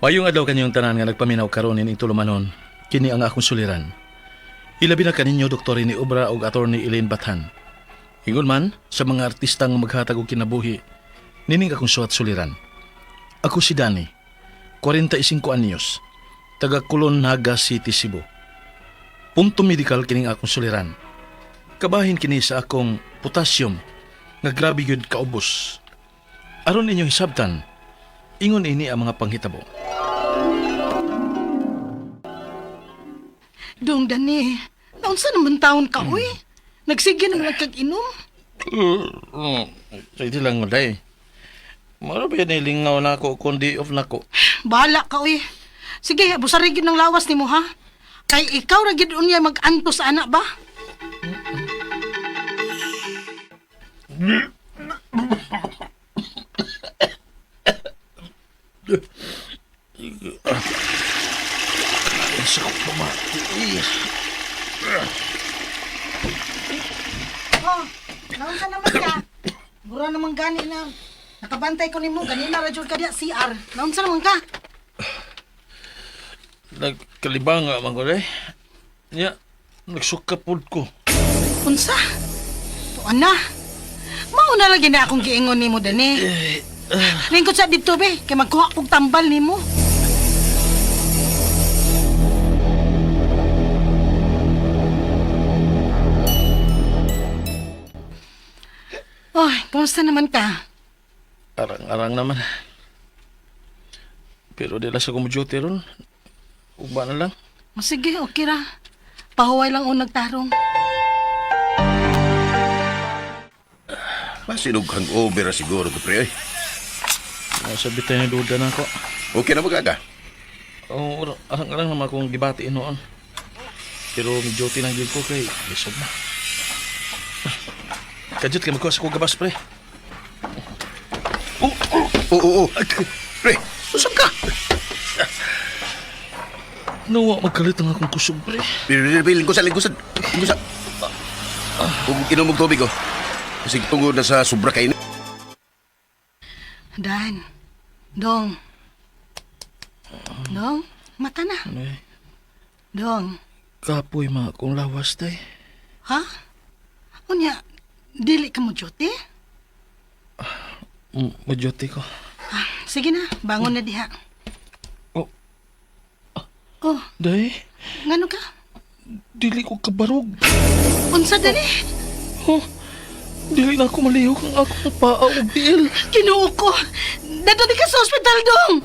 Mayong adlaw kanyong tanan nga nagpaminaw karon ining tulumanon, kini ang akong suliran. Ilabi na kaninyo Dr. ni Obra ug Attorney Elaine Bathan. Ingon man sa mga artista nga maghatag og kinabuhi, nining akong suwat suliran. Ako si Danny, 45 anyos, taga Kulon, Naga City, Cebu. Punto medical kining akong suliran. Kabahin kini sa akong potassium nga grabe gyud kaubos. Aron inyong hisabtan, ingon ini ang mga panghitabo. Dong Dani, naunsa naman taon ka, uy? Nagsige naman lang kag inom. Sige lang, day. Mara ba yan ilingaw na ako kundi off na ko? Bahala ka, uy. Sige, busari gyud ng lawas nimo ha. Kay ikaw ra gyud unya mag-antos sa anak ba? Sa ko pamati. Oh, naunsa naman ka? Mura naman gani na. Nakabantay ko nimo ganina ra jud ka diya CR. Naunsa naman ka? Nagkalibang nga man ko, day. Ya, nagsukapod ko. Unsa? Tuan na. Mao na lagi na akong giingon nimo Dani. Lingkod sa dito be, kay magkuha kog tambal nimo. Oy, kumusta naman ka? Arang-arang naman. Pero di lang sa kumuduty ron. Ugba na lang. O sige, okay ra. Pahuway lang o nagtarong. Masinog hangover ra siguro ko, pre. Oy. Nasa bitay na duda na ako. Okay na ba ka? Oh, arang-arang naman akong gibati noon. Pero may duty lang gyud ko kay lisod na. Kajut kay magkuha sa kong gabas, pre. Oh, oh, Oo, oo, oo. Pre, usap ka. Nawa, magkalit ang akong kusog, pre. Pre, pre, lingkusan, lingkusan. Lingkusan. Kung inom og tubig, oh. Kasi tungod na sa sobra kain. Dan. Dong. Dong, mata na. Ay, Dong. kapoy mga akong lawas, tay. Ha? Unya, dili ka mo duty? Mo-duty ko. Ah, sige na, bangon na diha. Oh. Oh, Day, ngano ka? dili ko kabarog. Unsa dali? Oh, dili na ako malihok ang akong paa o biil. Ginoo ko. Dadali ka sa ospital, dong.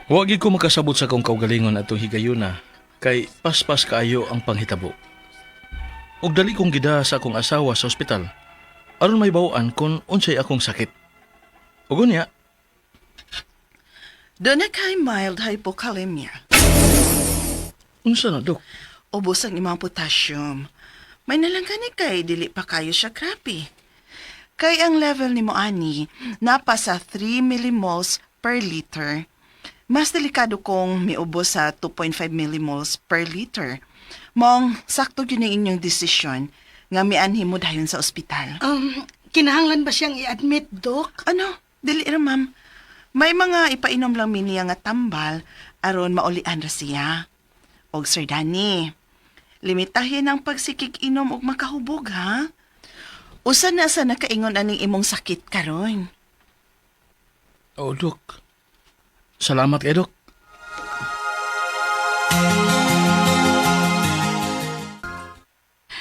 Wa gid ko makasabot sa akong kaugalingon atong higayuna kay paspas kaayo ang panghitabo. Ug dali kong gida sa akong asawa sa ospital aron may bawaan kon unsay akong sakit. Ug unya, Doon na kay mild hypokalemia. Unsa na, dok? Ubos ang imong potassium. May nalang kani kay dili pa kayo siya krapi. Kay ang level nimo ani napa sa 3 millimoles per liter. Mas delikado kung miubos sa 2.5 millimoles per liter. Mong sakto gyud ang inyong desisyon nga mianhi mo dayon sa ospital. Kinahanglan ba siyang i-admit, Dok? Ano? Dili ra, ma'am. May mga ipainom lang mi niya nga tambal aron maulian ra siya. Og Sir Danny, limitahin ang pagsikig inom og makahubog ha. Usa na sa nakaingon aning imong sakit karon. Oh, dok. Salamat kay dok.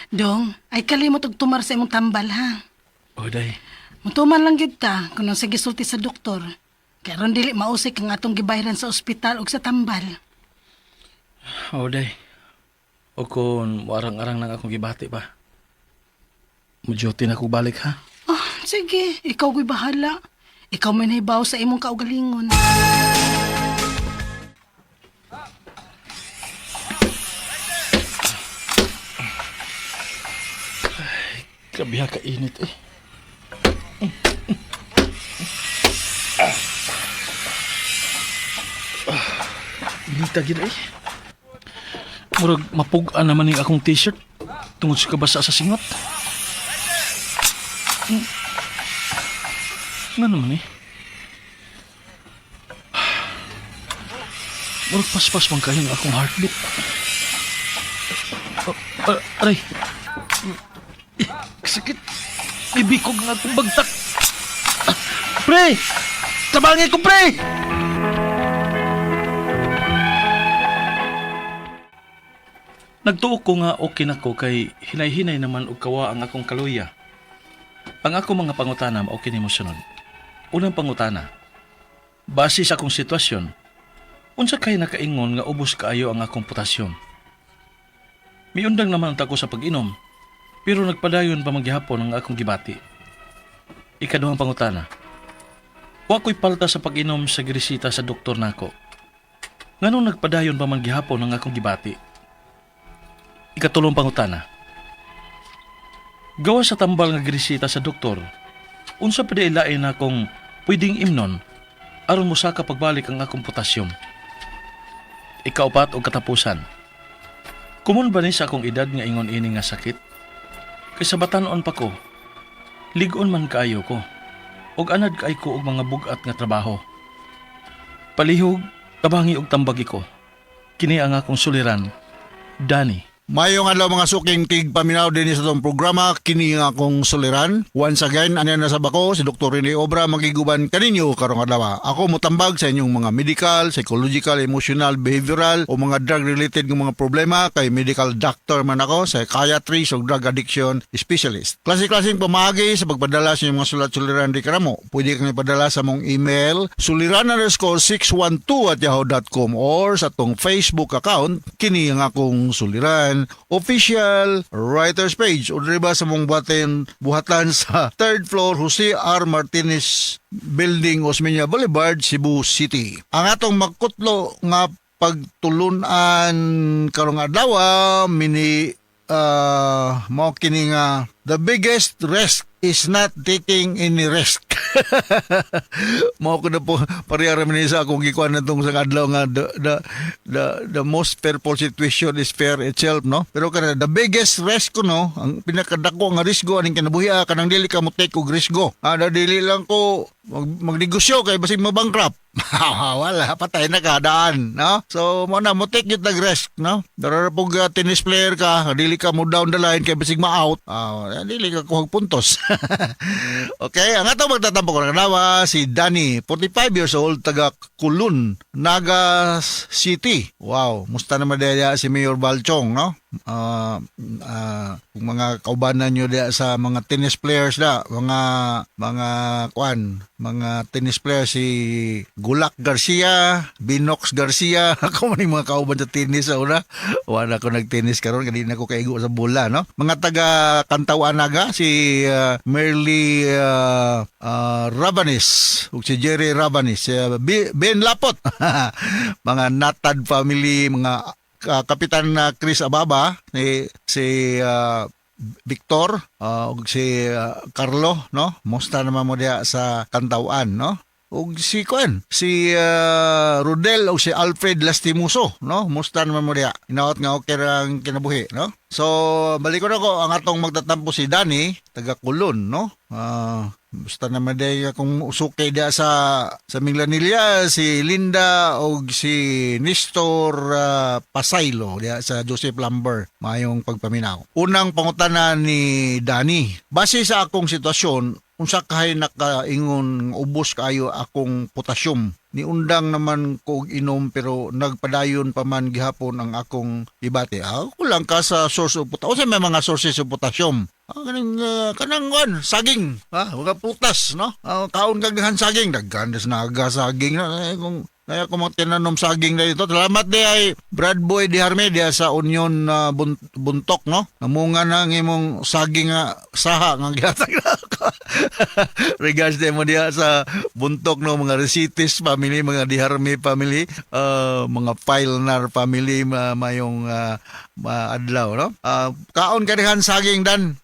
Dong, ay kalimot og tumar sa imong tambal, ha? Oh, day. Mutuman lang gyud ta kung nang sige sulti sa doktor. Kay aron dili mausik ang atong gibayran sa ospital ug sa tambal. Oh, day. O kung warang-arang lang akong gibati ba. Mo-duty na ko balik, ha? Oh, sige, ikaw ko'y bahala. Ikaw may nahibaw sa imong kaugalingon. Grabe ha, kainit eh. Inita gid eh. Murag mapug-an naman ning akong t-shirt tungod sa kabasa sa singot. Nga naman eh. Murag paspas man kayo ang akong heartbeat. Oh, aray. Eh, sakit. Ibikog nga akong bagtak. Ah, pre! Tabangi ko, pre! Nagtuo ko nga okay na ko kay hinay-hinay naman og kawa ang akong kaluya. Ang ako mga pangutana mao kini mosunod. Unang pangutana. Base sa akong sitwasyon, unsa kay nakaingon nga ubos kaayo ang akong potassium? Miundang naman ta ko sa pag-inom, pero nagpadayon pa man gihapon ang akong gibati. Ikaduhang pangutana. Wa ko'y palta sa pag-inom sa giresita sa doktor nako. Nganong nagpadayon pa man gihapon ang akong gibati? Ikatulong pangutana. Gawa sa tambal nga giresita sa doktor, unsa pa diay lain akong pwedeng imnon aron mosaka pagbalik ang akong potassium? Ikaupat og katapusan. Kumun ba ni sa akong edad nga ingon ini nga sakit? Kay sa batan-on pa ko, lig-on man kaayo ko, ug anad kay ko og mga bug-at nga trabaho. Palihog, tabangi og tambagi ko. Kini ang akong suliran, Danny. Mayong adlaw, mga suking tig paminaw din sa atong programa kini nga akong suliran. Once again, anya na sa bako si Dr. Rene Obra magiguban kaninyo karong adlaw. Ako motambag sa inyong mga medical, psychological, emotional, behavioral o mga drug related nga mga problema kay medical doctor man ako, psychiatrist o drug addiction specialist. Klase-klaseng pamaagi sa pagpadala sa inyong mga sulat suliran di karamo. Pwede kang ipadala sa mong email suliran_612@yahoo.com or sa atong Facebook account kini ang akong suliran official writers page o ba sa mong batin buhatan sa third floor, Jose R. Martinez Building, Osmeña Boulevard, Cebu City. Ang atong magkutlo nga pagtulunan karong adlaw mini mao kini nga "The biggest risk is not taking any risk." Mao ko na po pareha ra man ni sa akong gikuan natong sa adlaw nga the most fearful situation is fear itself, no? Pero kana the biggest risk ko, no, ang pinakadako nga risgo aning kinabuhi, kanang dili ka mo take og risgo. Ah, dili lang ko magnegosyo kay basig mabankrupt. Wala, patay na ka daan, no? So mo na mo take gyud nag risk, no? Dara pug tennis player ka, dili ka mo down the line kay basig ma-out. Ah, dili ka kuhag puntos. Okay, ang atong magtatampo karong adlaw si Danny, 45 years old, taga Kulun, Naga City. Wow, musta naman diya si Mayor Balchong, no? Kung mga kaubanan nyo diya sa mga tennis players da, mga kuan, mga tennis players si Gulak Garcia, Binox Garcia, ako man yung mga kauban sa tennis sa una. Wala ko nag-tennis karon kay di na ko kaigo sa bola, no? Mga taga Kantawan Naga si Merly Rabanis ug si Jerry Rabanis, si Ben Lapot. Mga Natad family, mga Kapitan na Chris Ababa, ni si Victor ug si Carlo, no? Musta naman mo diha sa Kantawan, no? Ug si kuan, si Rodel ug si Alfred Lastimoso, no? Musta naman mo diha? Inaot nga okay ra ang kinabuhi, no? So, balik ko na ko ang atong magtatampo si Danny, taga Kulon, no? Basta naman day akong usukay diha sa Minglanilla si Linda og si Nestor Pasaylo diha sa Joseph Lumber. Maayong pagpaminaw. Unang pangutana ni Danny. Base sa akong sitwasyon, unsa kahay nakaingon ubos kaayo akong potassium? Niundang naman ko og inom pero nagpadayon pa man gihapon ang akong ibate. Ah, kulang ka sa source of potassium. Unsa may mga sources of potassium? Ah, kanang kuan, saging, ah, mga prutas, no? Ah, kaon kag daghan saging, daghan sa Naga saging na eh, kung kaya ko mga tinanom saging na dito. Salamat di ay Brad Boy di Harmedia sa Union Buntok, no? Namunga na ang imong saging nga saha nga gihatag na ako. Regards din mo diha sa Buntok, no? Mga Recitis family, mga Diharme family, mga Filnar family, mayong adlaw, no? Kaon ka dihan saging dan.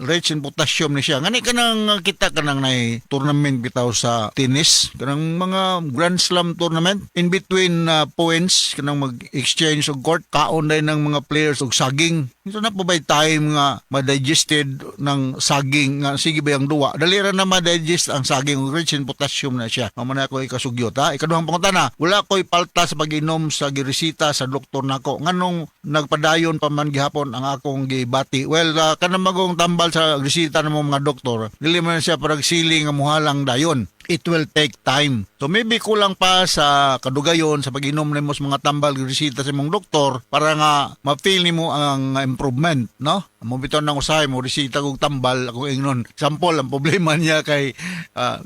Rich in potassium ni siya. Ngani kanang kita kanang nay tournament bitaw sa tennis, kanang mga Grand Slam tournament in between points kanang mag-exchange og court, kaon day ng mga players og saging. Ito na po ba'y time nga ma-digested ng saging nga sige ba yung duwa. Dali ra na ma-digest ang saging ug rich in potassium na siya. Mao man ako ikasugyot, ha. Ikaduhang pangutana, wala ko'y palta sa pag-inom sa giresita sa doktor nako. Nganong nagpadayon pa man gihapon ang akong gibati? Well, kanang magong tambal sa resita ng mga doktor, dili man siya parang siling nga muhalang dayon. It will take time. So maybe kulang pa sa kadugayon sa pag-inom nimo sa mga tambal resita sa imong doktor para nga ma-feel nimo ang improvement, no? Mo bitaw nang usahay mo resita og tambal ako ingnon. Sample ang problema niya kay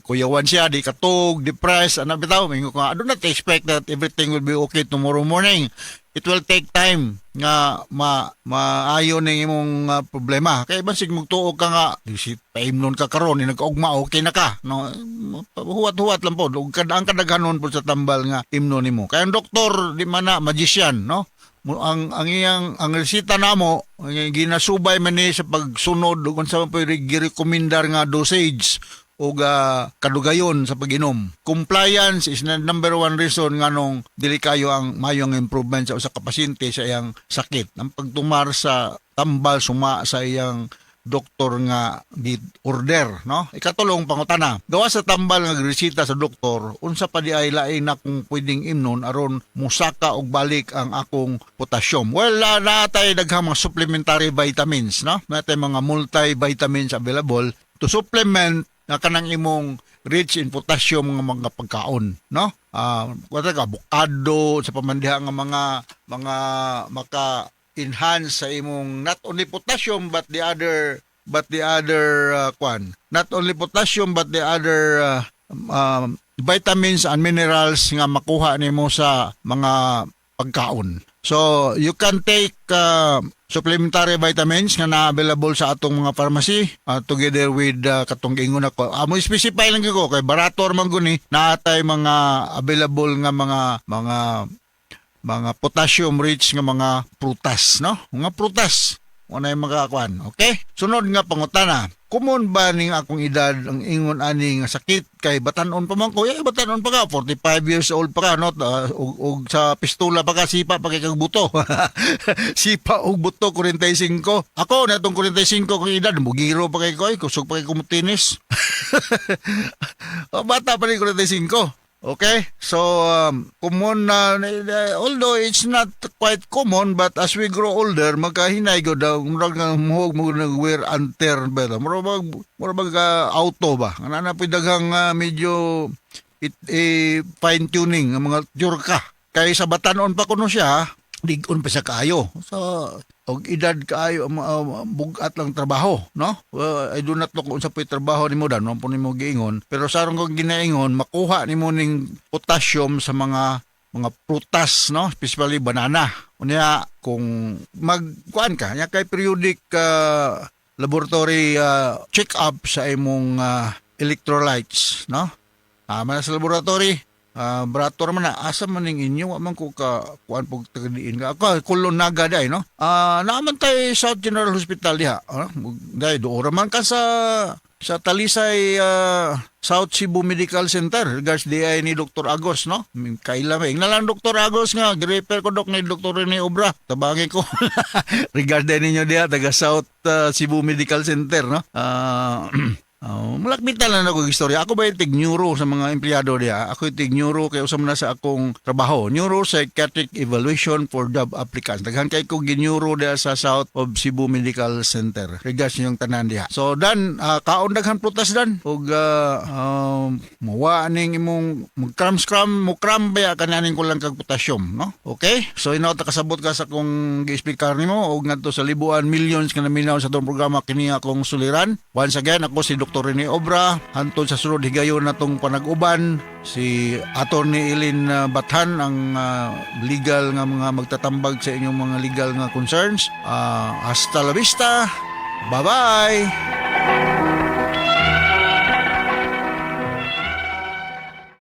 kuyawan siya, di katug, depressed, ano bitaw, mingon ko nga, do not expect that everything will be okay tomorrow morning. It will take time nga maayo ning imong problema. Kay basig magtuo ka nga di si paimnon ka karon ni nagkaugma okay na ka. No, huwat-huwat lang po. Ug ang kadaghanon po sa tambal nga imnon nimo. Kay ang doktor di man na magician, no? Ang iyang ang resita namo ang ginasubay man ni sa pagsunod ug unsa man po girekomendar nga dosage ug kadugayon sa pag-inom. Compliance is the number one reason nganong dili kayo ang mayong improvement sa usa ka pasyente sa iyang sakit. Ang pagtumar sa tambal suma sa iyang doktor nga gi-order, no? Ikatulong pangutana. Gawa sa tambal nga resita sa doktor, unsa pa di ay lain na kung pwedeng imnon aron musaka og balik ang akong potassium? Well, naa tay daghang mga supplementary vitamins, no? Naa tay mga multivitamins available to supplement na kanang imong rich in potassium nga mga pagkaon, no? Wala ka avocado sa pamandiha nga mga maka enhance sa imong not only potassium but the other kwan, not only potassium but the other vitamins and minerals nga makuha nimo sa mga pagkaon. So, you can take supplementary vitamins nga na available sa atong mga pharmacy together with katong ingon ako. Mo specify lang gyud ko kay barato man guni, naatay mga available nga mga potassium rich nga mga prutas, no? Mga prutas. Wala yung mga kuan. Okay? Sunod nga pangutana. Common ba ning akong edad ang ingon ani nga sakit kay batanon pa man ko? Eh, batanon pa ka, 45 years old pa ka, no? Ug sa pistola pa ka, sipa pa kay kag buto. Sipa og buto 45. Ako na itong 45 kong edad, mugiro pa kay ko, ay, kusog pa kay ko motinis. O, bata pa rin 45. Okay? So, common na, although it's not quite common, but as we grow older, magkahinay ko daw, murag nga muhog mo nag wear and tear ba? Murag mag auto ba? Ano na po daghang medyo eh, fine tuning ang mga tiyurka. Kay sa batanon pa kuno siya, ligon pa siya kaayo. So, og edad kaayo, bugat lang trabaho, no? Well, I do not know kung unsa po'y trabaho nimo dan, po nimo giingon, pero sarong kong ginaingon, makuha nimo ning potassium sa mga prutas, no? Especially banana. Unya kung magkuan ka, nya kay periodic laboratory check up sa imong electrolytes, no? Tama na sa laboratory. Barato man na asa man ning inyo, wa man ko ka kuan pug tagadiin ka ako kulon naga day, no? Naa man tay South General Hospital diha, day doora man ka sa Talisay South Cebu Medical Center regards di ay ni Dr. Agos, no? Kaila may na lang Dr. Agos nga gi-refer ko dok ni Dr. Rene Obra, tabangi ko. Regards din ninyo diha taga South Cebu Medical Center, no? Malakbitan lang ako istorya. Ako ba yung tig-neuro sa mga empleyado diya? Ako yung tig-neuro kay usam na sa akong trabaho. Neuropsychiatric Evaluation for Job Applicants. Daghan kay ko gineuro diya sa South of Cebu Medical Center. Regards yung tanan diha. So dan, kaon daghan prutas dan ug muwa ning imong mag-cram scram mo cram ba kananing kulang kag potassium, no? Okay? So inaw ta kasabot ka sa akong gi-explicar nimo ug ngadto sa libuan millions nga naminaw sa atong programa kini akong suliran. Once again, ako si Dr. Rene Obra. Hantod sa sunod higayon natong panag-uban, si Attorney Eileen Bathan ang legal nga mga magtatambag sa inyong mga legal nga concerns. Hasta la vista. Bye-bye.